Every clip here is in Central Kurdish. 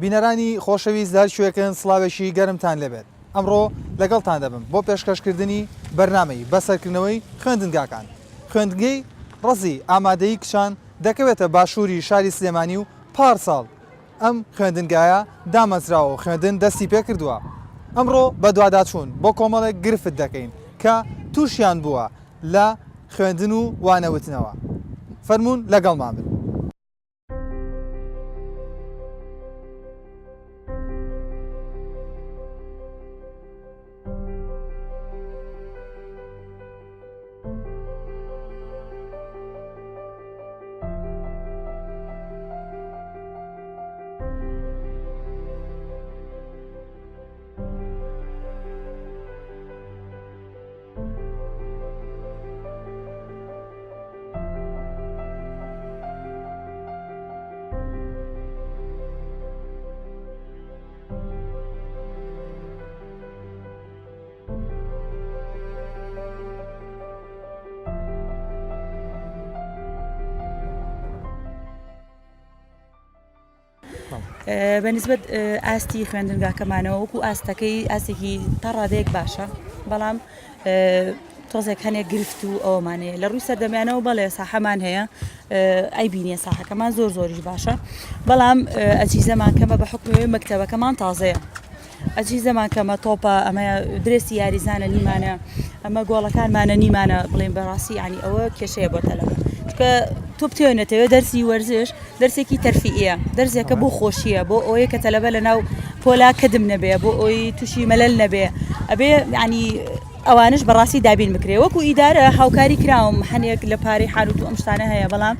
بینەرانی خۆشەویست لە هەر کوێکن سڵاوێکی گەرمتان لێبێت ئەمڕۆ لەگەڵتان دەبم بۆ پێشکەشکردنی بەرنامەی بەسەرکردنەوەی خوێندنگاکان خوێندنگەی ڕەزی ئامادەیی کچان دەکەوێتە باشووری شاری سلێمانی و پارساڵ ئەم خوێندنگایە دامەزراوە و خوێندن دەستی پێکردووە. ئەمڕۆ بەدواداچوون بۆ کۆمەڵێک گرفت دەکەین کە تووشیان بووە لە خوێندن و وانەوتنەوە. فەرموون لەگەڵمان بن. بە نسبەت ئاستی خوێندنگاکەمانەوە وەکو ئاستەکەی ئاستێکی تا ڕادەیەک باشە بەڵام تۆزێک هەنێک گرفت و ئەومانەیە لە ڕووی سەردەمیانەوە بەڵێ ساحەمان هەیە ئەی بینیە ساحەکەمان زۆر زۆریش باشە بەڵام ئەجیزەمان کەمە بە حکومەوەی مەکتەبەکەمان تازەیە ئەجیزەمان کەمە تۆپە ئەمە درێسی یاریزانە نیمانە ئەمە گۆڵەکانمانە نیمانە بڵێن بەڕاستی ینی ئەوە کێشەیە بۆ تەلەبە چکە تۆ بتوێنێتەوە دەرسی وەرزش دەرسێکی تەرفیئیە دەرسێکە بۆ خۆشیە بۆ ئەوەیە کە تەلەبە لە ناو پۆلا کەدم نەبێ بۆ ئەوی تووشی مەلەل نەبێ ئەبێ ینی ئەوانش بەڕاستی دابین بکرێ وەکو ئیدارە هاوکاری کراوم هەنێک لە پارەی حانوت و ئەم شتانە هەیە بەڵام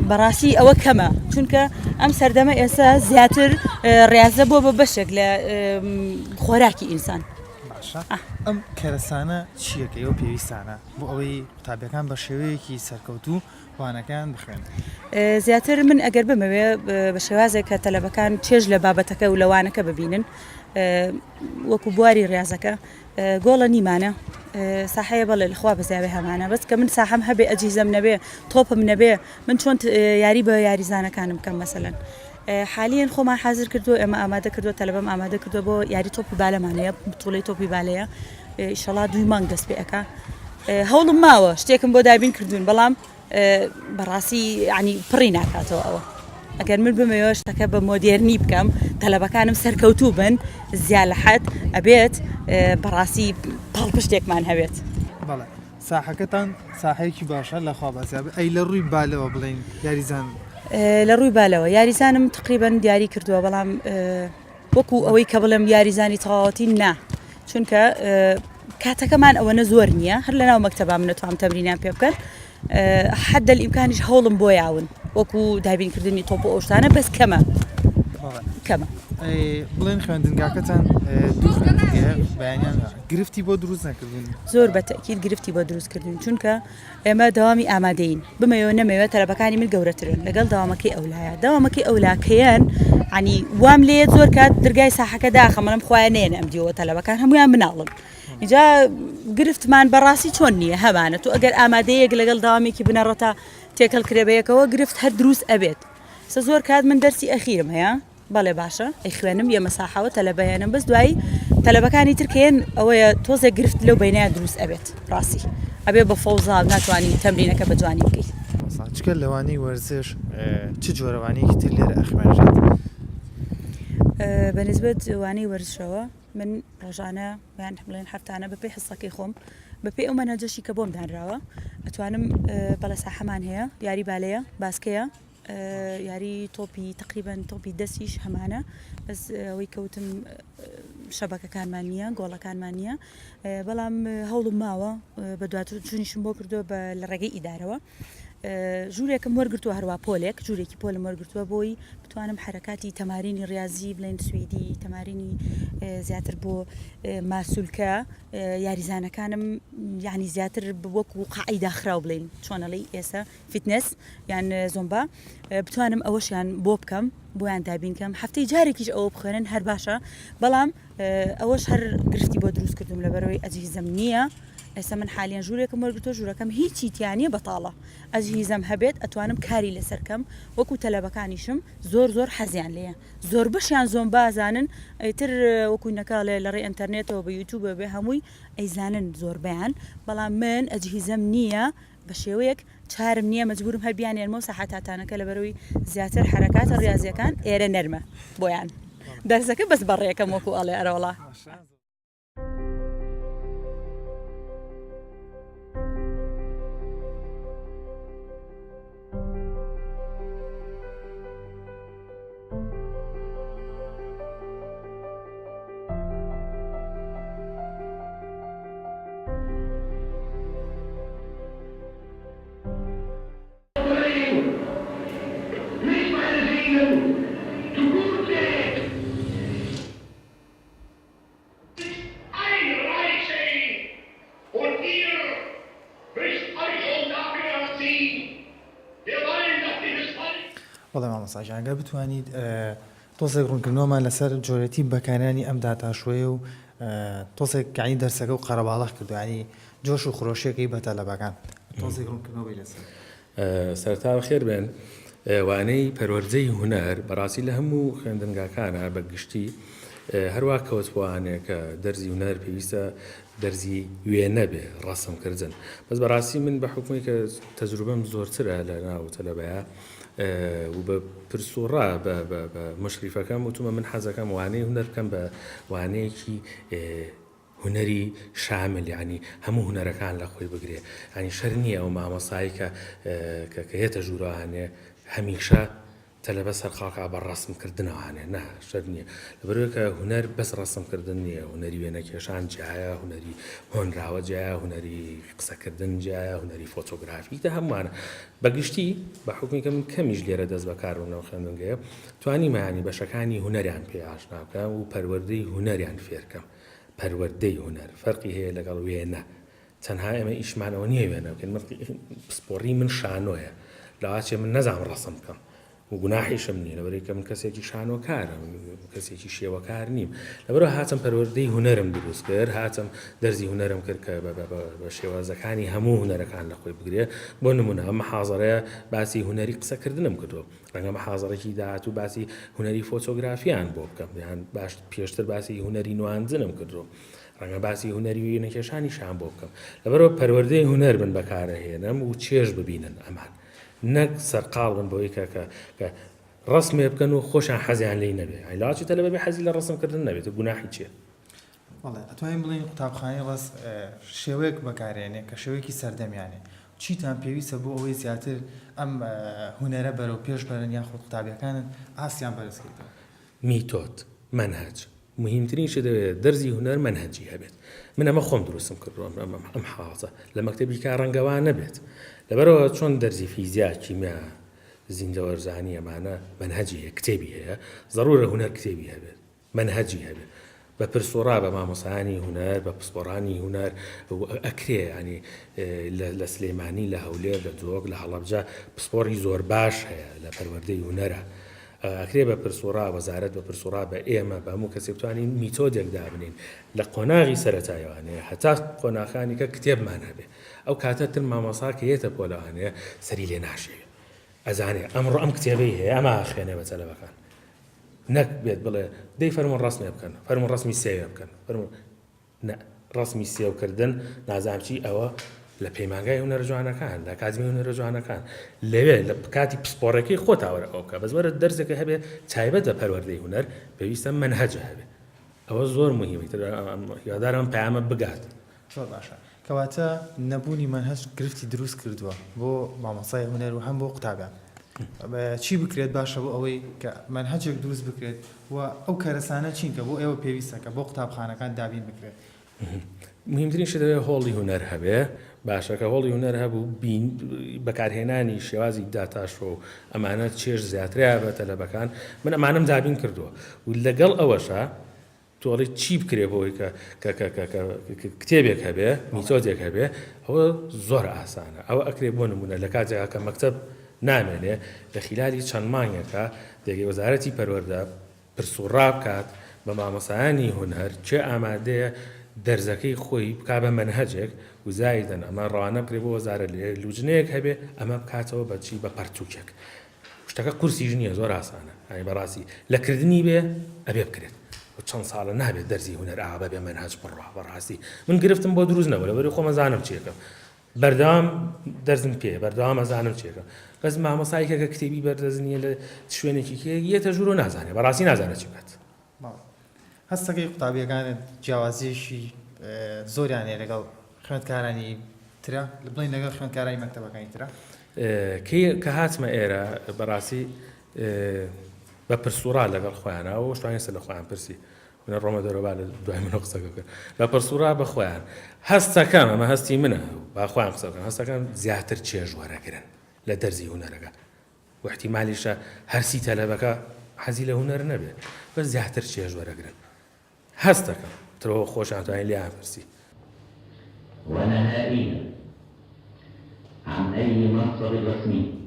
بەڕاستی ئەوە کەمە چونکە ئەم سەردەمە ئێستا زیاتر ڕاضە بۆ بە بەشێک لە خۆراکی ئینسان باشە ئەم کەرەسانە چییە کە ئێوە پێویستانە بۆ ئەوەی قوتابیەکان بە شێوەیەکی سەرکەوتوو وانەکەیان بخوێنن؟ زیاتر من ئەگەر بمەوێ بە شێوازێک کە تەلەبەکان چێژ لە بابەتەکە و لەوانەکە ببینن وەکو بواری ڕاضەکە گۆڵە نیمانە ساحەیە بەڵێ لەخوا بەزیاێ هەمانە بەس کە من ساحەم هەبێ ئەجیزەم نەبێ تۆپم نەبێ من چۆن یاری بە یاریزانەکانم بکەم مەسەلەن حالیەن خۆمان حازر کردو ئێمە ئامادە کردو تەلەبەم ئامادە کردو بۆ یاری تۆپی بالەمان هەیە بتوڵەی تۆپی بالەیە ئیشەڵا دووی مانگ دەست پێ ئەکا هەوڵم ماوە شتێکم بۆ دابین کردوون بەڵام بەڕاستی ینی پڕی ناکاتەوە ئەوە ئەگەر من بمەوە شتەکە بە مۆدێرنی بکەم تەلەبەکانم سەرکەوتوو بن زیا لە حەد ئەبێت بەڕاستی پاڵپشتێکمان هەبێت. بەڵێ ساحەکەتان ساحەیەکی باشە لەخوا بەزیابێ ئەی لە ڕووی بالەوە بڵێین یاریزان. لە ڕووی بالەوە یاریزانم تقریبەن دیاری کردووە بەڵام وەکو ئەوەی کە بڵێم یاریزانی تەواوەتی نا چونکە کاتەکەمان ئەوەنە زۆر نییە هەر لە ناو مەکتەبا من نەتوانم تەمرینیان پێ بکەن حد الامکانیش هەوڵم بۆ یاون وەکو دابینکردنی تۆپ و ئەو شتانە بەس کەمە کەمە بڵێن خوێندنگاکەتان دوو خوێندنگەیە بەیانیان گرفتی بۆ دروست نەکردون زۆر بە تەئکید گرفتی بۆ دروست کردوین چونکە ئێمە دەوامی ئامادەین بمەوێ نەمەوێ تەلەبەکانی من گەورەترن لەگەڵ دەوامەکەی ئەولایە دەوامەکەی ئەولاکەیەن عنی وام لێ زۆر کات درگای ساحەکە داخەم ئەڵێم خوایە نێن ئەم دیوە تەلەبەکان هەمویان مناڵن اینجا گرفتمان بەڕاستی چۆن نییە هەمانە تو ئەگەر ئامادەیەک لەگەڵ داوامێکی بنەڕەتە تێکەڵ کرێ بەیەکەوە گرفت هەر دروست ئەبێت سە زۆر کات من دەرسی ئەخیرم هەیە بەڵێ باشە ئەیخوێنم یەمە ساحەوە تەلەبە هێنم بەس دوایی تەلەبەکانی تر کە یەن ئەوەیە تۆزێک گرفت لەو بەینەیان دروست ئەبێت ڕاستی ئەبێ بە فەوزا ناتوانی تەمرینەکە بە جوانی بکەیت. مامۆستا جگە لەوانەی وەرزش چ جۆرە وانەیەکی تر لێرە ئەخوێنرێت؟ بە نسبەت وانەی وەرزشەوە من ڕۆژانە یان بڵێن هەفتانە بەپێی حسەکەی خۆم بەپێی ئەو مەنهەجەشی کە بۆم دانراوە ئەتوانم بەڵێ ساحەمان هەیە یاری بالەیە باسکەیە یاری تۆپی تقریبان تۆپی دەستیش هەمانە بەس ئەوەی کەوتم شەبەکەکانمان نییە گۆڵەکانمان نییە بەڵام هەوڵم ماوە بە دواتر چونیشم بۆ کردووە بە لە ڕێگەی ئیدارەوە ژوورێکم وەرگتووە هەروە پۆلێک ژوورێکی پۆلم وەرگتووە بۆی بتوانم حرەکاتی تەمارینی ڕاضی بڵێن سویدی تەمارینی زیاتر بۆ ماسولکە یاریزانەکانم یعنی زیاتر وەکو قاعی داخراو بڵین چۆنەڵی ئێستا fitness یان زۆمبا بتوانم ئەوەشیان بۆ بکەم بۆیان دابین کەم هەفتەی جارێکیش ئەوە بخوێنن هەر باشە بەڵام ئەوەش هەر گرفتی بۆ دروست کردم لەبەرەوەی ئەجیزەم نییە. ئێستا من حالیەن ژوورێکم وەرگرتووە ژوورەکەم هیچی تیا نییە بەتاڵە ئەجهیزەم هەبێت ئەتوانم کاری لەسەر کەم وەکو تەلەبەکانیشم زۆر زۆر حەزیان لێیە زۆربەشیان زۆمبازانن ئیتر وەکو نەکاڵێ لە ڕێی ئەنتەرنێتەوە بە یوتوبە بێ هەمووی ئەیزانن زۆربەیان بەڵام من ئەجهیزەم نییە بە شێوەیەک چارم نییە مەجبورم هەر بیانێنمەوە ساحە تاتانەکە لەبەرەوەی زیاتر حەرەکاتە ڕیازیەکان ئێرە نەرمە بۆیان دەرسەکە بەس بەڕێکەم وەکو ئەڵێ ئەرەوەڵا. بەڵێ مامۆستا گیان گەر بتوانیت تۆزێک ڕوونکردنەوەمان لەسەر جۆرێتی بەکارهێنانی ئەم داتا show یە و تۆزێک یانی دەرسەکە و قەرەباڵغ کردو ینی جۆش و خرۆشیەکەی بە تەلەبەکان تۆزێک ڕوونکردنەوەی لەسەر. سەرەتا بەخێر بێن. وانەی پەروەردەی هونەر بەڕاستی لە هەموو خوێندنگاکانە بە گشتی هەروا کەوتوانێ کە دەرزی هونەر پێویستە دەرزی وێنە بێ ڕەسم کردن بەس بەڕاستی من بە حکومی کە تەجروبەم زۆرترە لە ناو تەلەبەیە و بە پرسوڕا بە مشریفەکەم وتومە من حەزەکەم وانەی هونەر بکەم بە وانەیەکی هونەری شامل یانی هەموو هونەرەکان لە خۆی بگرێ یانی شەر نییە ئەو مامۆستایی کە کە کە یەتە ژوورەوانێ هەمیشە تەلەبە سەرقاڵکا بە ڕەسم کردنەوانێ نا شەر نییە لەبەرئەوەی کە هونەر بەس ڕەسم کردن نییە هونەری وێنەکێشان جیایە هونەری هۆنراوە جیایە هونەری قسەکردن جیایە هونەری فۆتۆگرافی تە هەمووانە بە گشتی بە حوکمی کە من کەمیش لێرە دەست بەکار بووم لەم خوێندنگەیە توانیمە یانی بەشەکانی هونەریان پێ ئاشنا بکەم و پەروەردەی هونەریان فێرکەم پەروەردەی هونەر فەرقی هەیە لەگەڵ وێنە تەنها ئێمە ئیشمان ئەوە نییە وێنە بکەین من پسپۆڕی من شانۆیە لەواچێ من نەزانم ڕەسم بکەم و گوناحیشم نییە لەبەرئەوەی کە من کەسێکی شانۆکارم کەسێکی شێوەکار نیم لەبەرئەوە هاتم پەروەردەی هونەرم دروست کرد هاتم دەرزی هونەرم کرد کە بە شێوازەکانی هەموو هونەرەکان لە خۆی بگرێ بۆ نمونە ئەم محازەرەیە باسی هونەری قسەکردنم کردووە ڕەنگە محازەرێکی داهاتوو باسی هونەری فۆتۆگرافیان بۆ بکەم یان باش پێشتر باسی هونەری نواندنم کردووە ڕەنگە باسی هونەری وێنەکێشانیشیان بۆ بکەم لەبەرئەوە پەروەردەی هونەر من بەکارەهێنم و چێژ ببینن ئەمان نەک سەرقاڵ بن بەوەی کە کە کە ڕەسمێ بکەن و خۆشیان حەزیان لێی نەبێ یانی لاچی تەلەبە بێ حەزی لە ڕەسم کردن نەبێت گوناحی چییە؟ بەڵێ ئەتوانین بڵێین قوتابخانەی ڕەس شێوەیەک بەکارێنێ کە شێوەیەکی سەردەمیانێ چیتان پێویستە بۆ ئەوەی زیاتر ئەم هونەرە بەرەو پێش بەرن یاخود قوتابیەکانت ئاستیان بەرز کەیتەوە؟ میتۆد، مەنهەج، موهیمترین شت ئەوەیە دەرزی هونەر مەنهەجی هەبێت من ئەمە خۆم دروستم کردووە ئەم حاڵەتە لە مەکتەبی کار ڕەنگە وا نەبێت لەبەرەوە چۆن دەرزی فیزیا کیمیا زیندەوەرزانی ئەمانە مەنهەجی هەیە کتێبی هەیە زەڕورە هونەر کتێبی هەبێت مەنهەجی هەبێت بە پرسوڕا بە مامۆسایانی هونەر بە پسپۆڕانی هونەر ئەکرێ ینی لە سلەیمانی لە هەولێر لە دهۆک لە هەڵەبجە پسپۆڕی زۆر باش هەیە لە پەروەردەی هونەرە ئەکرێ بە پرس و ڕا وەزارەت بە پرس و ڕا بە ئێمە بە هەموو کەسێک بتوانین میتۆدێک دابنێین لە قۆناغی سەرەتایەوانەیە هەتا قۆناخانی کە کتێبمان هەبێ ئەو کاتە تر مامۆسا کە یەتە پۆلەوانەیە سەری لێ ناشێوێ ئەزانێ ئەمڕۆ ئەم کتێبەی هەیە ئەمە ئەخوێنێ بە تەلەبەکان نەک بێت بڵێ دەی فەرموون ڕەسمێ بکەن فەرموون ڕەسمی سێوێ بکەن فەرموون نە ڕەسمی سێو کردن نازانم چی ئەوە لە پەیمانگای هونەرە جوانەکان لە ئەکادیمی هونەرە جوانەکان لەوێ لە کاتی پسپۆڕەکەی خۆتا وەرە ئەوە بکە بەس وەرە دەرسێکە هەبێ تایبەت بە پەروەردەی هونەر پێویستە مەنهەجە هەبێ ئەوە زۆر مهمە ئیتر هیوادارم ئەم پەیامە بگات. زۆر باشە کەواتە نەبوونی مەنهەج گرفتی دروست کردووە بۆ مامۆستای هونەر و هەم بۆ قوتابیان چی بکرێت باشە بۆ ئەوەی کە مەنهەجێک دروست بکرێت و ئەو کەرەسانە چین کە بۆ ئێوە پێویستە کە بۆ قوتابخانەکان دابین بکرێت؟ مهمترین شت دەبێت هۆڵی هونەر هەبێ باشە کە هۆڵی هونەر هەبوو بین بەکارهێنانی شێوازی data show و ئەمانە چێژ زیاترە بە تەلەبەکان من ئەمانەم دابین کردووە و لەگەڵ ئەوەشە تۆ ئەڵێی چی بکرێ بۆ ئەوەی کە کە کە کە کە کتێبێک هەبێ میتۆدێک هەبێ ئەوە زۆر ئاسانە ئەوە ئەکرێ بۆ نمونە لە کاتێکا کە مەکتەب نامێنێ لە خیلالی چەند مانگێکا دەگەی وەزارەتی پەروەردە پرس و ڕا بکات بە مامۆسایانی هونەر کێ ئامادەیە. دەرزەکەی خۆی بکا بە مەنهەجێک و زایدەن ئەمە ڕەوانە بکرێ بۆ وەزارەت لێ لوجنەیەک هەبێ ئەمە بکاتەوە بە چی بە پەرتوکێک شتەکە قورسیش نییە زۆر ئاسانە یانی بەڕاستی لە کردنی بێ ئەبێ بکرێت و چەند ساڵە نابێت دەرزی هونەر ئاوا بەبێ مەنهەج بڕوا بەڕاستی من گرفتم بۆ دروست نەبوو لەبەری خۆم ئەزانم چیەکەم بەردەوام دەرزم پێ بەردەوام ئەزانم چیەکەم بەس مامۆسایکە کە کتێبی بەردەست نییە لە شوێنێکی کێ یەتە ژوورۆ نازانێ بەڕاستی نازانێت چی بکات. هەستەکەی قوتابیەکانت جیاوازیەکی زۆریان هەیە لەگەڵ خوێندکارانی ترە بڵین لەگەڵ خوێندکارانی مەکتەبەکانی ترە؟ کەی کە هاتمە ئێرە بەڕاستی بە پرسوڕا لەگەڵ خۆیانە و شتوانێ سەر لە خۆیان پرسی منە ڕۆمە دەرەوە با لە دوای منەوە قسە بکەن بە پرسوڕا بە خۆیان هەستەکەم ئەمە هەستی منە با خۆیان قسە بکەن هەستەکەم زیاتر چێژ وەرەگرن لە دەرزی هونەرەکە و احتیمالیشە هەرسی تەلەبەکە حەزی لە هونەر نەبێت بەس زیاتر چێژ وەرەگرن هەست دەکەم ترەوە خۆشیان توانین لێیان پرسی. ونهائيا عن أي منصب رسمي.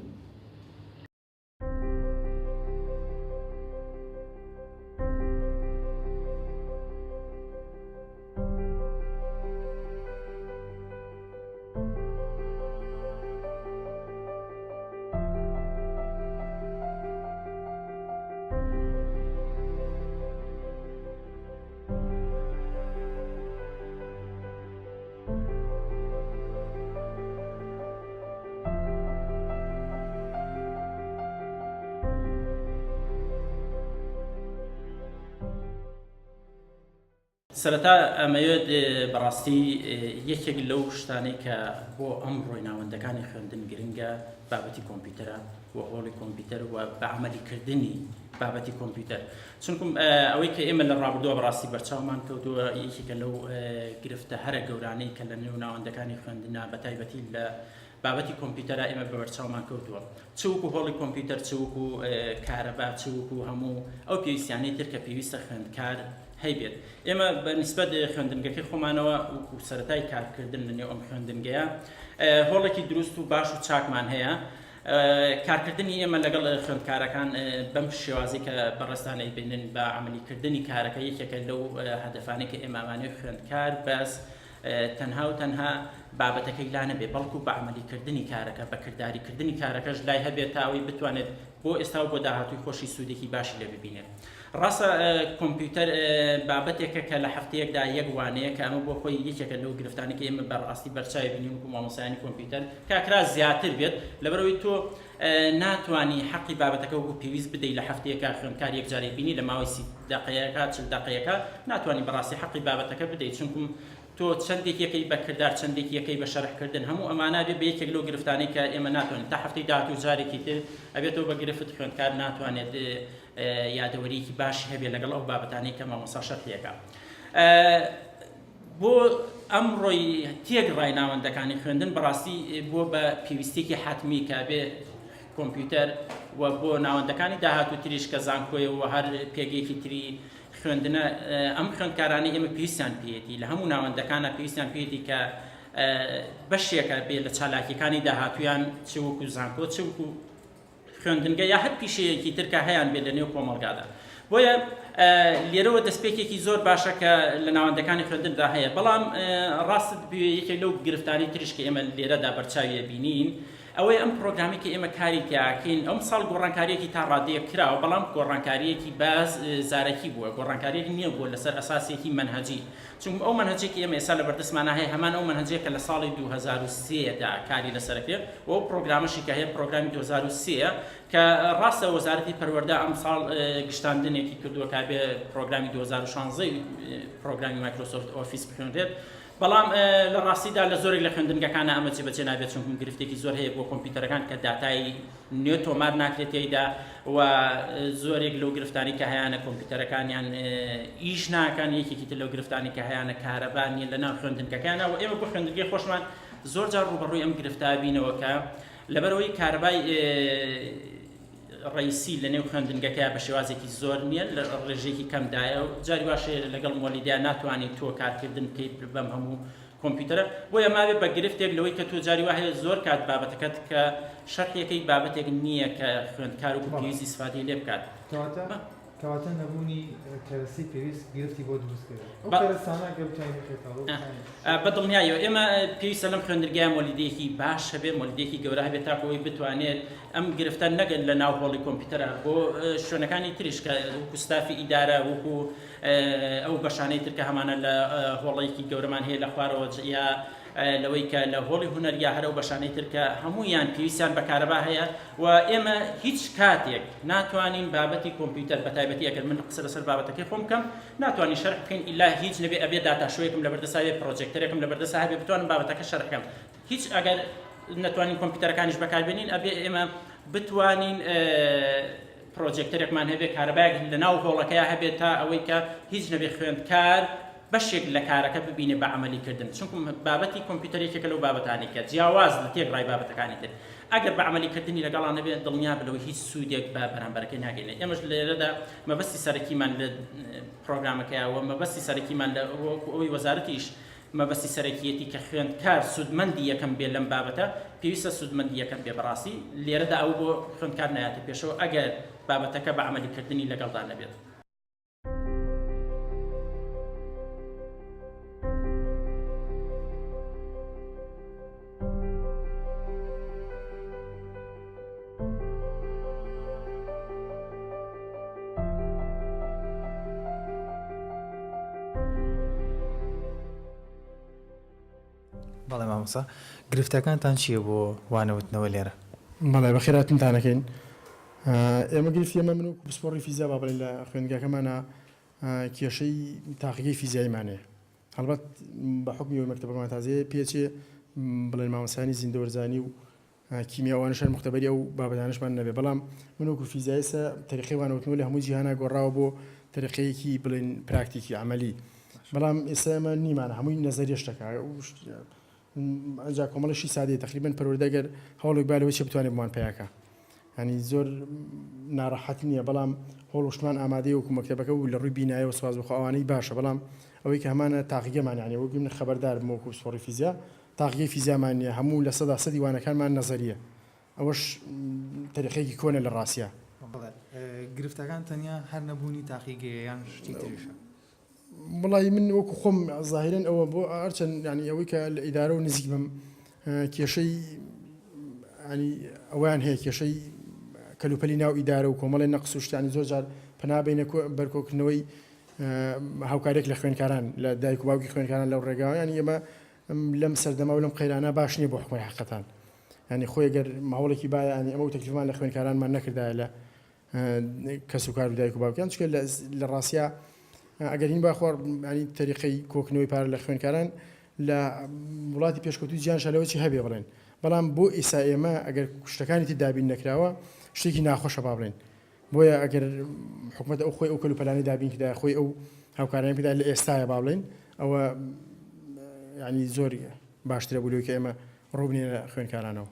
سەرەتا ئەمەوێت بەڕاستی یەکێک لەو شتانەی کە بۆ ئەمڕۆی ناوەندەکانی خوێندن گرنگە بابەتی کۆمپیوتەرە و هۆڵی کۆمپیوتەر و بە عملیکردنی بابەتی کۆمپیوتەر چونکم ئەوەی کە ئێمە لە ڕابردووە بەڕاستی بەرچاومان کەوتووە یەکێکە لەو گرفتە هەرە گەورانەی کە لە نێو ناوەندەکانی خوێندنا بە تایبەتی لە بابەتی کۆمپیوتەرە ئێمە بە بەرچاومان کەوتووە چ وەکو هۆڵی کۆمپیوتەر چ وەکو کارەبا چ وەکو هەموو ئەو پێویستیانەی تر کە پێویستە خوێندکار هەیبێت ئێمە بە نیسبەت خوێندنگەکەی خۆمانەوە وەکو سەرەتای کارکردن لە نێو ئەم خوێندنگەیە هۆڵێکی دروست و باش و چاکمان هەیە کارکردنی ئێمە لەگەڵ خوێندکارەکان بەم شێوازی کە بەڕێزتان ئەیبینن بە عملیکردنی کارەکە یەکێکە لەو هەدەفانەی کە ئێمامانەی خوێندکار بەس تەنها و تەنها بابەتەکەی لا نەبێ بەڵکو بە عملی کردنی کارەکە بە کرداری کردنی کارەکەش لای هەبێت تا ئەوەی بتوانێت بۆ ئێستا و بۆ داهاتووی خۆشی سوودێکی باشی لێ ببینێت. ڕاستە کۆمپیوتەر بابەتێکە کە لە هەفتەیەکدا یەک وانەیە کە ئەمە بۆ خۆی یەکێکە لەو گرفتانەی کە ئێمە بەڕاستی بەرچاوی بینین وەکو مامۆستایانی کۆمپیوتەر کە کرا زیاتر بێت لەبەرئەوەی تۆ ناتوانی حەقی بابەتەکە وەکو پێویست بدەی لە هەفتەیەکا خوێندکار یەکجارێک بینی لە ماوەی سی دەقەیەکا چل دەقەیەکا ناتوانی بەڕاستی حەقی بابەتەکە بدەی چونکم تۆ چەندێک یەکەی بە کردار چەندێک یەکەی بە شەرح کردن هەموو ئەمانە بێ بە یەکێک لەو گرفتانەی کە ئێمە ناتوانین تا هەفتەی داهاتوو جارێکی تر ئەبێتەوە بە گرفت خوێندکار ناتوانێت یادەوەریەکی باشی هەبێت لەگەڵ ئەو بابەتانەی کە مامۆستا شەرحی ئەکا بۆ ئەمڕۆی تێکڕای ناوەندەکانی خوێندن بەڕاستی بۆ بە پێویستێکی حتمی کە بێ کۆمپیوتەر و بۆ ناوەندەکانی داهاتوو تریش کە زانکۆیە و هەر پێگەیەکی تری خوێندنە ئەم خوێندکارانەی ئێمە پێویستیان پێیەتی لە هەموو ناوەندەکانە پێویستیان پێیەتی کە بەشێکە بێ لە چالاکیەکانی داهاتویان چ وەکو زانکۆ چ وەکو خوێندنگە یا هەر پیشەیەکی تر کە هەیان بێت لە نێو کۆمەڵگادا. بۆیە لێرەوە دەستپێکێکی زۆر باشە کە لە ناوەندەکانی خوێندندا هەیە، بەڵام ڕاستت بوێ یەکێک لەو گرفتانەی تریش کە ئێمە لێرەدا بەرچاوی بینین ئەوەیە ئەم پرۆگرامی کە ئێمە کاری تیاکەین ئەم ساڵ گۆڕانکاریەکی تا ڕادەیەک کراوە بەڵام گۆڕانکاریەکی باز زارەکی بووە گۆڕانکاریەک نییە بووە لەسەر ئەساسێکی مەنهەجی چونکە ئەو مەنهەجەی کە ئێمە ئێستا لەبەردەستمانا هەیە هەمان ئەو مەنهەجەیە کە لە ساڵی 2003 دا کاری لەسەر ئەکرێت و ئەو پڕۆگرامەشی کە هەیە پڕۆگرامی 2003 ە کە ڕاستە وەزارەتی پەروەردە ئەمساڵ گشتاندنێکی کردووە کە بێ پڕۆگرامی 2016 پڕۆگرامی مایکرۆسۆفت ئۆفیس بخوێنرێت بەڵام لە ڕاستیدا لە زۆرێک لە خوێندنگەکانە ئەمە جێبەجێ نابێت چونکە گرفتێکی زۆر هەیە بۆ کۆمپیوتەرەکان کە داتای نوێ تۆمار ناکرێت تێیدا و زۆرێک لەو گرفتانی کە هەیانە کۆمپیوتەرەکانیان ئیش ناکەن یەکێکی تر لەو گرفتانی کە هەیانە کارەبا نیە لە ناو خوێندنگەکانە و ئێمە بۆ خوێندنگەی خۆشمان زۆر جار ڕووبەڕووی ئەم گرفتە بینەوە کە لەبەرەوەی کارەبای ڕئیسی لە نێو خوێندنگەکە بە شێوازێکی زۆر نییە لە ڕێژەیەکی کەمدایە و جاری واشەیە لەگەڵ مۆلیدیا ناتوانیت تۆ کارکردن بکەیت بەم هەموو کۆمپیوتەرە بۆیە ماوێ بە گرفتێک لەوەی کە تۆ جاری وا هەیە زۆر کات بابەتەکەت کە شەرحیەکەی بابەتێک نییە کە خوێندکار و پێویست ئیسفادەی لێ بکات. کەواتە. کەواتە نەبوونی کەرەستەی پێویست گرفتی بۆ دروست کرد. ئەو کەرەستانە گەر بتوانین بخەیتەوە ڕوو بتوانین. بە دڵنیایەوە ئێمە پێویستە لەم خوێندنگایە مۆلیدەیەکی باش هەبێت، مۆلیدەیەکی گەورە هەبێت تاکو ئەوەی بتوانێت ئەم گرفتە نەگەن لە ناو هۆڵی کۆمپیوتەرە بۆ شوێنەکانی تریش کە وەکو ستافی ئیدارە وەکو ئەو بەشانەی تر کە هەمانە لە هۆڵێکی گەورەمان هەیە لە خوارەوە یا لەوەی کە لە هۆڵی هونەر یا هەر ئەو بەشانەی تر کە هەموویان پێویستیان بە کارەبا هەیە و ئێمە هیچ کاتێک ناتوانین بابەتی کۆمپیوتەر بە تایبەتی ئەگەر من قسە لەسەر بابەتەکەی خۆم بکەم ناتوانین شەرح بکەین ئیلا هیچ نەبێ ئەبێ data show یەکم لەبەردەسا بێ پرۆجێکتەرێکم لەبەردەسا هەبێ بتوانم بابەتەکە شەرح بکەم هیچ ئەگەر نەتوانین کۆمپیوتەرەکانیش بەکاربێنین ئەبێ ئێمە بتوانین پرۆجێکتەرێکمان هەبێ کارەبایەک لە ناو هۆڵەکەیا هەبێت تا ئەوەی کە هیچ نەبێ خوێندکار بەشێک لە کارەکە ببینێ بە عەمەلی کردن چونکم بابەتی کۆمپیوتەر یەکێکە لەو بابەتانەی کە جیاواز لە تێکڕای بابەتەکانی تر ئەگەر بە عەمەلی کردنی لەگەڵا نەبێت دڵنیا بە لەوەی هیچ سوودێک بە بەرامبەرەکەی ناگەینێت ئێمەش لێرەدا مەبەستی سەرەکیمان لە پرۆگرامەکەیا و مەبەستی سەرەکیمان لە وەکو ئەوەی وەزارەتیش مەبەستی سەرەکیەتی کە خوێندکار سوودمەندی یەکەم بێ لەم بابەتە، پێویستە سوودمەندی یەکەم بێ، بەڕاستی لێرەدا ئەوە بۆ خوێندکار نایەتە پێشەوە ئەگەر بابەتەکە بە عەمەلی کردنی لەگەڵدا نەبێت. بەڵێ مامۆستا گرفتەکانتان چییە بۆ وانەوتنەوە لێرە؟ بەڵێ بەخێراتنتان ئەکەین. ئێمە گرفتی ئێمە من وەکو پسپۆڕی فیزیا با بڵێین لە خوێندگاکەمانا کێشەی تاقیگەی فیزیاییمان هەیە. هەڵبەت بە حوکمی ئەوەی مەکتەبەکەمان تازەیە پێچێ بڵێن مامۆستایانی زیندەوەرزانی و کیمیا ئەوانەش هەر موختەبەری ئەو بابەتانەشمان نەبێ بەڵام من وەکو فیزیایسە تەریقەی وانەوتنەوە لە هەموو جیهانا گۆڕاوە بۆ تەریقەیەکی بڵێن پراکتیکی عەمەلی بەڵام ئێستا ئێمە نیمانە هەمووی نەزەریە شتەکە ئەنجا کۆمەڵێکی سادەیە تقریبا پەروەردە گەر هەوڵێک با لەوەی چێ بتوانێت بۆمان پیاکە ینی زۆر ناڕەحەت نییە بەڵام هۆڵ وشتمان ئامادەی وەکو مەکتەبەکە و لە ڕووی بینایەوە سواز بخۆ ئەوانەی باشە بەڵام ئەوەی کە هەمانە تاقیگەمان یانی وەک من خەبەردار بم وەکو پسپۆڕی فیزیا تاقیگەی فیزیامان نییە هەموو 100%ی وانەکانمان نەزەریە ئەوەش تەریقەیەکی کۆنە لە ڕاستیا. بەڵێ گرفتەکان تەنیا هەر نەبوونی تاقیگەیە یان شتی تریشە؟ وەڵایی من وەکو خۆم زاهیرەن ئەوە بۆ هەرچەند یانی ئەوەی کە لە ئیدارە و نزیک بم کێشەی ینی ئەویان هەیە کێشەی کەلوپەلی ناو ئیدارە و کۆمەڵی نەقس و شتانی زۆر جار پەنا بینە بەرکۆکردنەوەی هاوکارێک لە خوێنکاران لە دایک و باوکی خوێنکاران لەو ڕێگاوە ینی ئێمە لەم سەردەما و لەم قەیرانە باش نییە بۆ حکومەت حقەتان ینی خۆی گەر ماوەڵێکی باە ینی ئەمە و تەکلیفمان لە خوێنکارانمان نەکردایە لە کەسوکار و دایک و باوکیان چونکە لە ڕاستیا ئەگەر هین با خۆر ینی تەریقەی کۆکنەوەی پارە لە خوێنکاران لە وڵاتی پێشکەوتوی جیان شەلەوە چی هەبێ بڵێن بەڵام بۆ ئیسا ئێمە ئەگەر شتەکانی تر دابین نەکراوە شتێکی ناخۆشە با بڵێن بۆیە ئەگەر حکومەت ئەو خۆی ئەو کەلوپەلانی دابین کردایە خۆی ئەو هاوکارانە پێدا لە ئێستاە با بڵێن ئەوە ینی زۆر باشترە بوو لەوەی کە ئێمە ڕووبنێنە خوێنکارانەوە.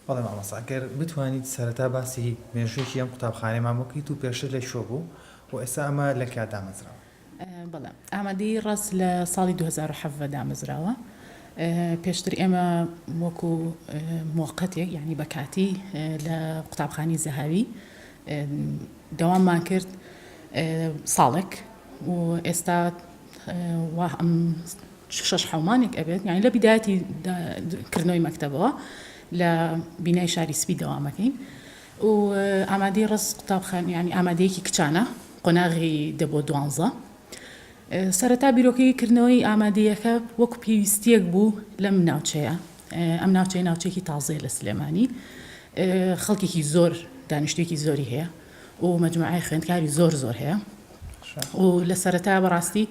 بەڵێ مامۆستا گەر بتوانیت سەرەتا باسی مێژوویەکی ئەم قوتابخانەیەمان بۆ بکەیت و پێشتر لە کوێ بوو و ئێستا ئەمە لە کیا دامەزراوە؟ بەڵێ ئامادەیی ڕەز لە ساڵی 2017 دامەزراوە پێشتر ئێمە وەکو موەقەتێک یانی بە کاتی لە قوتابخانەی زەهاوی دەواممان کرد ساڵێک و ئێستا وا ئەم شەش حەومانێک ئەبێت یانی لە بیدایەتی کردنەوەی مەکتەبەوە لە بینای شاری سپی دەوامەکەین و ئامادەی ڕز قوتابخان ینی ئامادەیەکی کچانە قۆناغی دە بۆ دوانزە سەرەتا بیرۆکەی کردنەوەی ئامادەیەکە وەکو پێویستیەک بوو لەم ناوچەیە ئەم ناوچەیە ناوچێکی تازەیە لە سلێمانی خەڵکێکی زۆر دانیشتێکی زۆری هەیە و مەجموعەی خوێندکاری زۆر زۆر هەیە و لە سەرەتا بەڕاستی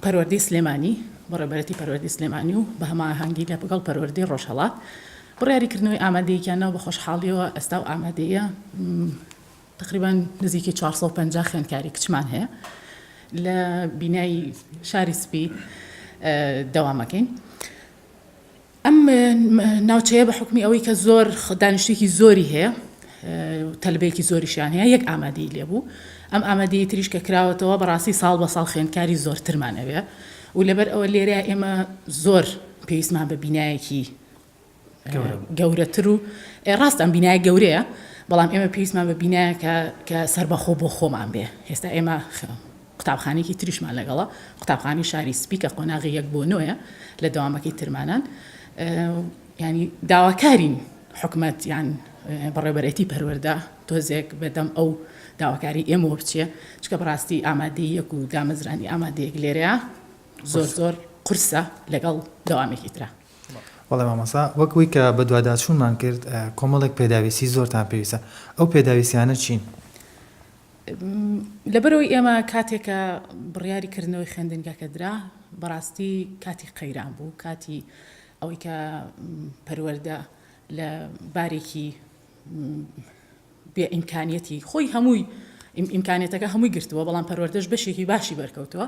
پەروەردەی سلێمانی بەڕێوەبەرێتی پەروەردەی سلێمانی و بە هەماهەنگی لەگەڵ پەروەردەی ڕۆژهەڵات بڕیاری کردنەوەی ئامادەیەکیان ناو بە خۆشحاڵیەوە ئێستا و ئامادەیە تقریبا نزیکی 450 خوێندکاری کچمان هەیە. لە بینای شاری سپی دەوامەکەین. ئەم ناوچەیە بە حوکمی ئەوەی کە زۆر دانیشتوویەکی زۆری هەیە تەلبەیەکی زۆریشیان هەیە یەک ئامادەی لێبوو ئەم ئامادەی تریش کە کراوەتەوە بەڕاستی ساڵ بە ساڵ خوێندکاری زۆرترمان ئەوێ و لەبەر ئەوە لێرە ئێمە زۆر پێویستمان بە بینایەکی گەورەتر و ڕاست ئەم بینایە گەورەیە بەڵام ئێمە پێویستمان بە بینایەکە کە سەربەخۆ بۆ خۆمان بێ ئێستا ئێمە قوتابخانەیەکی تریشمان لەگەڵە، قوتابخانەی شاری سپی کە قۆناغی یەک بۆ نۆیە لە دەوامەکەی ترمانان. یانی داواکارین حکومەت یان بەڕێوەبەرێتی پەروەردە تۆزێک بەدەم ئەو داواکاری ئێمەوە بچێ، چونکە بەڕاستی ئامادەییەک و دامەزرانی ئامادەیەک لێرەیە زۆر زۆر قورسە لەگەڵ دەوامێکی ترا. بەڵێ مامۆستا، وەک وەی کە بەدواداچوونمان کرد کۆمەڵێک پێداویستی زۆرتان پێویستە، ئەو پێداویستیانە چین؟ لەبەرئەوەی ئێمە کاتێک کە بڕیاری کردنەوەی خوێندنگەکە درا بەڕاستی کاتی قەیران بوو کاتی ئەوەی کە پەروەردە لە بارێکی بێ ئیمکانیەتی خۆی هەمووی ئیمکانیەتەکە هەمووی گرتووە بەڵام پەروەردەش بەشێکی باشی بەرکەوتووە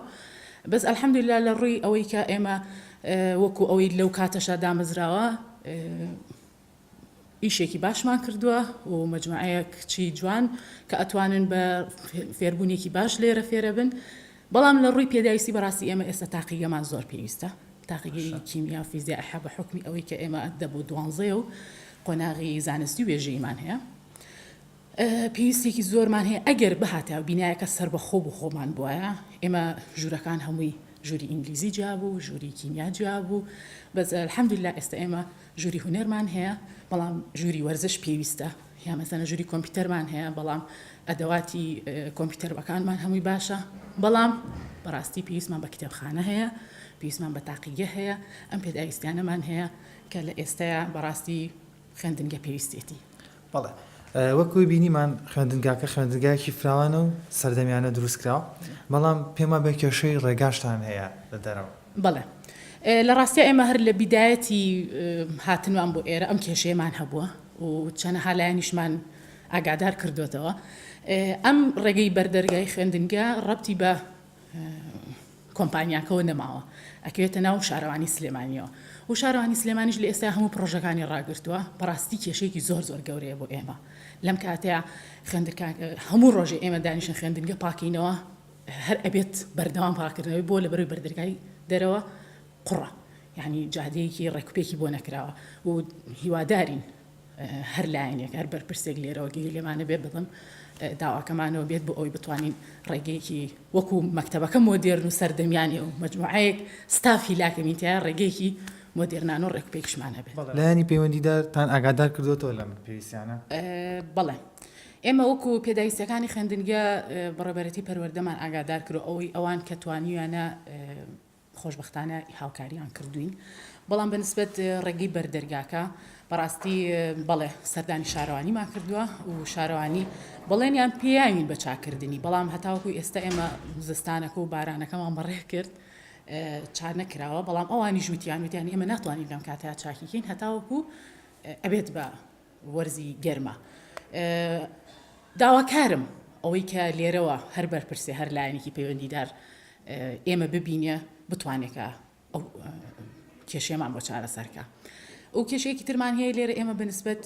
بەس الحمدلله لە ڕووی ئەوەی کە ئێمە وەکو ئەوەی لەو کاتەشا دامەزراوە ئیشێکی باشمان کردووە و مەجموعەیەک کچی جوان کە ئەتوانن بە فێربوونێکی باش لێرە فێرە بن بەڵام لە ڕووی پێداویستی بەڕاستی ئێمە ئێستا تاقیگەمان زۆر پێویستە تاقیگەی کیمیا و فیزیا ئەحیا بە حوکمی ئەوەی کە ئێمە دە بۆ دوانزەیە و قۆناغی زانستی و وێژەییمان هەیە پێویستیەکی زۆرمان هەیە ئەگەر بهاتایە و بینایەکە سەربەخۆ بوو خۆمان بوایە ئێمە ژوورەکان هەمووی ژووری ئینگلیزی جیا بوو ژووری کیمیا جیا بوو بەس الحمدلله ئێستا ئێمە ژووری هونەرمان هەیە بەڵام ژووری وەرزش پێویستە یا مەسەلەن ژووری کۆمپیوتەرمان هەیە بەڵام ئەدەواتی کۆمپیوتەرەکانمان هەمووی باشە بەڵام بەڕاستی پێویستمان بە کتێبخانە هەیە پێویستمان بە تاقیگە هەیە ئەم پێداویستیانەمان هەیە کە لە ئێستایا بەڕاستی خوێندنگە پێویستێتی. بەڵێ وەک ئەوەی بینیمان خوێندنگاکە خوێندنگایەکی فراوانە و سەردەمیانە دروست کراوە بەڵام پێم وابێ کێشەی ڕێگاشتان هەیە لە دەرەوە. بەڵێ لە ڕاستیا ئێمە هەر لە بیدایەتی هاتنمان بۆ ئێرە ئەم کێشەیەمان هەبووە و چەنەها لایەنیشمان ئاگادار کردوێتەوە ئەم ڕێگەی بەردەرگای خوێندنگە ڕەبتی بە کۆمپانیاکەوە نەماوە ئەکەوێتە ناو شارەوانی سلێمانیەوە و شارەوانی سلێمانیش لە ئێستا هەموو پرۆژەکانی ڕاگرتووە بەڕاستی کێشەیەکی زۆر زۆر گەورەیە بۆ ئێمە لەم کاتەیە خوێندکار هەموو ڕۆژێ ئێمە دانیشن خوێندنگە پاکینەوە هەر ئەبێت بەردەوام پاکردنەوەی بۆ لەبەرەوەی بەردەرگای دەرەوە قوڕە یعنی جادەیەکی ڕێکوپێکی بۆ نەکراوە و هیوادارین هەر لایەنێک هەر بەرپرسێک لێرەوە گوێی لێمانە بێت بڵم داواکەمانەوە بێت بۆ ئەوەی بتوانین ڕێگەیەکی وەکو مەکتەبەکە مۆدێرن و سەردەمیانێ و مەجموعەیەک ستافی هیلاکەمین تایە ڕێگەیەکی مۆدێرنانە و ڕێکوپێکیشمان هەبێت. لایەنی پەیوەندیدارتان ئاگادار کردۆتەوە لەم پێویستیانە؟ بەڵێ ئێمە وەکو پێداویستیەکانی خوێندنگە بەڕێوەبەرێتی پەروەردەمان ئاگادار کرد و ئەوەی ئەوان کە توانیویانە خۆشبەختانە هاوکاریان کردوین بەڵام بە نسبەت ڕێگەی بەردەرگاکە بەڕاستی بەڵێ سەردانی شارەوانیمان کردووە و شارەوانی بەڵێنیان پێیاوین بە چاکردنی بەڵام هەتاوەکو ئێستا ئێمە زستانەکە و بارانەکەمان بەڕێ کرد چا نەکراوە بەڵام ئەوانی ژووتیان وتیان ئێمە ناتوانین لەم کاتە چاکیکەین هەتاوەکو ئەبێت بە وەرزی گەرما داواکارم ئەوەی کە لێرەوە هەر بەرپرسێ هەر لایەنێکی پەیوەندیدار ئێمە ببینێ بتوانێکە ئەو کێشەیەمان بۆ چارەسەرکە و کێشەیەکی ترمان هەیە لێرە ئێمە بەنسبەت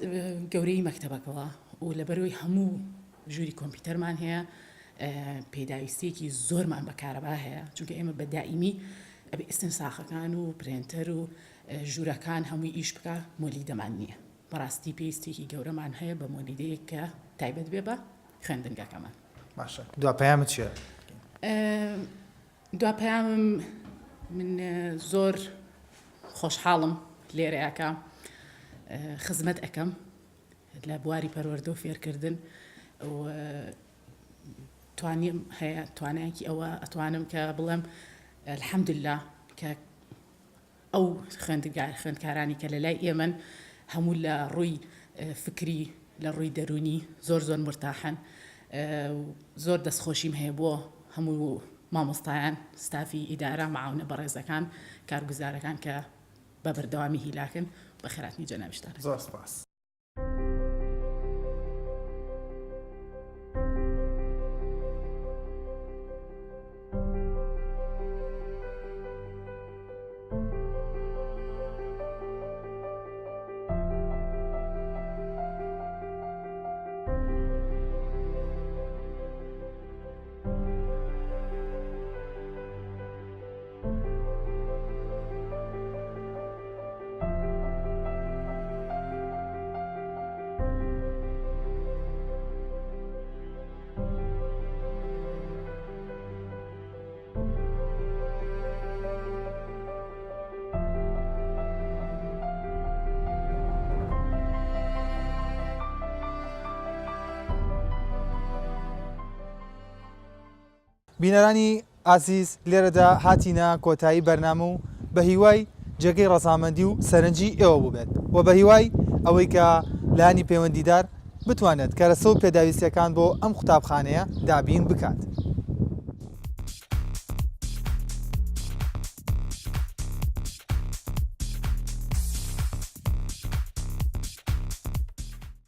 گەورەی مەکتەبەکەوە و لەبەرەوەی هەموو ژووری کۆمپیوتەرمان هەیە پێداویستیەکی زۆرمان بە کارەبا هەیە چونکە ئێمە بە دائیمی ئەبێ ئیستنساخەکان و پرێنتەر و ژوورەکان هەمووی ئیش بکە مۆلیدەمان نییە بەڕاستی پێویستیەکی گەورەمان هەیە بە مۆلیدەیەک کە تایبەت بێ بە خوێندنگەکەمان. باشە دوا پەیامت چیە؟ دوا پەیامم من زۆر خۆشحاڵم لێرەیەکە خزمەت ئەەکەم لە بواری پەروەردە و فێرکردن توانیم هەیە توانایەکی ئەوە ئەتوانم کە بڵێم الحەمدللا کە ئەو خوێندگار خوێندکارانی کە لە لای ئێمەن هەموو لە ڕووی فکری لە ڕووی دەروونی زۆر زۆر مورتاحن زۆر دەستخۆشیم هەیە بۆ هەموو مامۆستایان ستافی ئیدارە معاونە بەڕێزەکان کارگوزارەکان کە بە بەردەوامی هیلاکن بەخێراتنی جەنابیشتان. زۆر سپاس. بینەرانی ئازیز لێرەدا هاتینە کۆتایی بەرنامە و بە هیوای جێگەی ڕەزامەندی و سەرنجی ئێوە بووبێت و بە هیوای ئەوەی کە لایەنی پەیوەندیدار بتوانێت کەرەسە و پێداویستیەکان بۆ ئەم قوتابخانەیە دابین بکات.